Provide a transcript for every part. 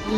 Koj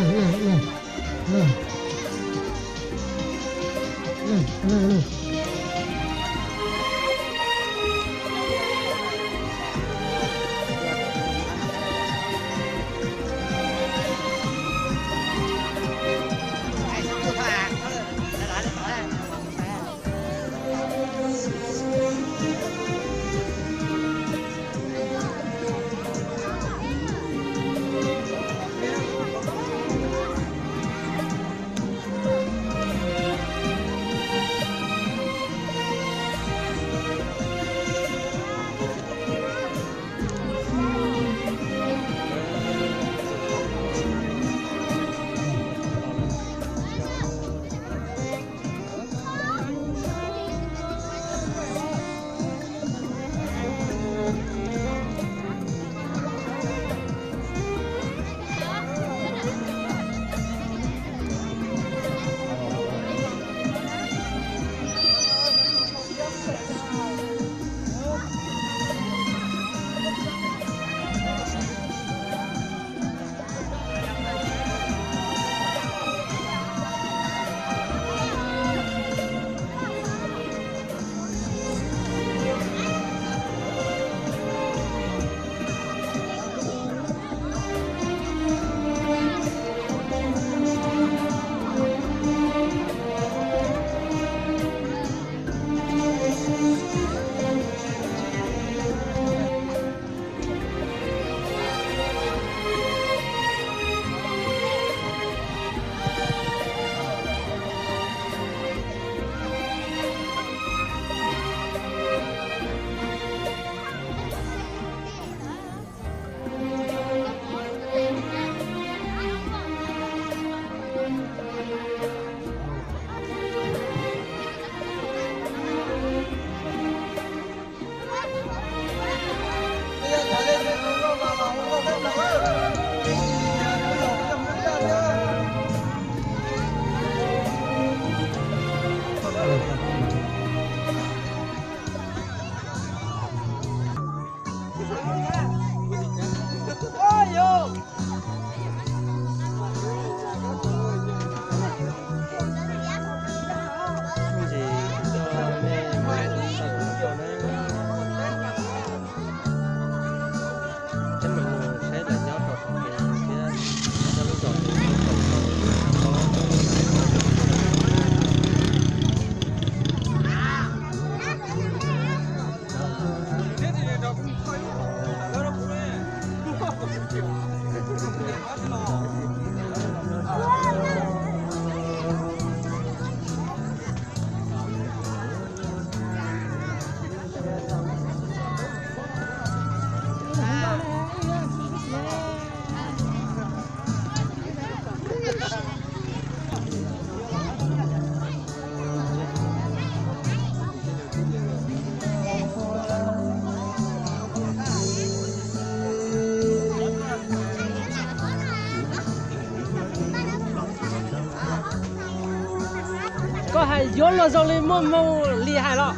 hais yuav luag zoo li muaj hmoo li hais los.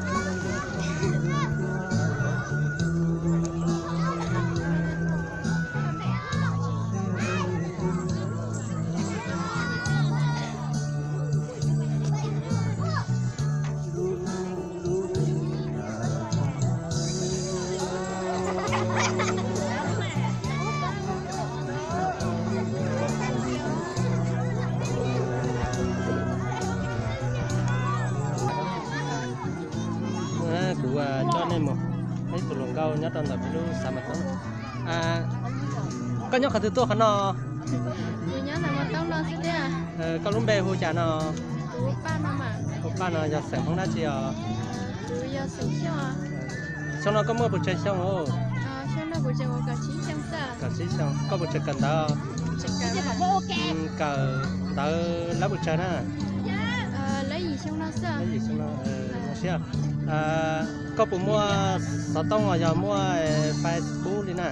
Kuv coj nej mus ib tug hluas nkauj nyob rau ntawm peb lub xav mas toob. Koj nyob qhov twg tuaj qhov no? Koj lub npe hu cas no? Hu Paj no yog xeem Hmoob dab tsi os? Xyoo no koj muaj pes tsawg xyoo? Kaum tsib xyoo. Koj puas tseem kawm ntawv? Kawm ntawv lab pes tsawg na? Lab yim xyoo no. Zoo siab. Koj puas muaj xov tooj los yog muaj Facebook li na?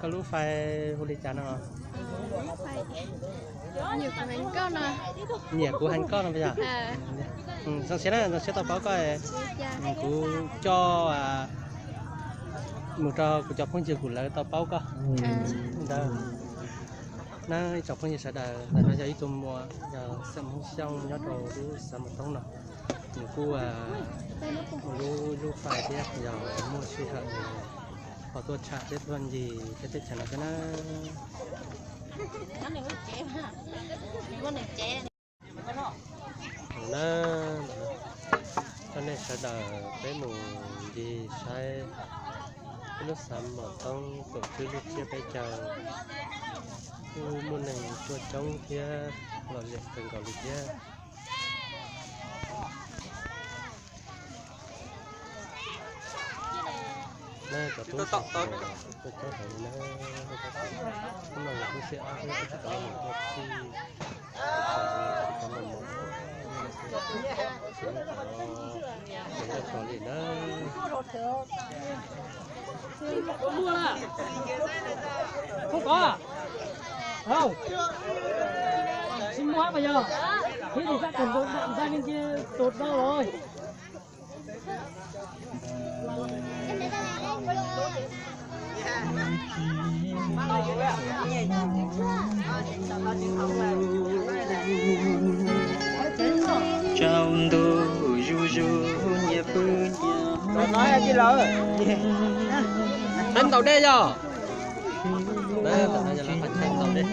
Koj lub fai hu li cas no? Nyiam kuv heev koj no yog? Zoo siab na, zoo siab tau paub koj. Kuv coj mus rau kuv cov phooj ywg kuv lawv tau paub koj ntawd. Na ib tsoom phooj ywg sawv daws, ntawm no yog ib tug muam yog xeem Hmoob Xyooj nyob rau lub xeev Mos Toob no, nws kuj ua lub lub fais thiab yog muaj sij hawm ho tuaj tsham thiab tuaj ncig thiab teb chaws no thiab na. Na, coj nej sawv daws peb mus ncig saib peb lub xeev Mos Toob kaum tsib lub tsiab peb caug, kuj muaj neeg tuaj coob thiab lom zem kawg nkaus li thiab. Na cov tub tuaj coob heev li na, hnub no yog hnub xiab ob thiab tab sis cov no tuaj txij, cov no mos, tsis muaj cov mus ncaj tso li na. Không có à? Không. Xin mua mà giờ. Thế thì các tỉnh cũng bạn ra bên kia tột đo rồi. Tsau ntuj zuj zus nyias pw nyias. Thaij ntaus dej yog. Thaij ntaus dej.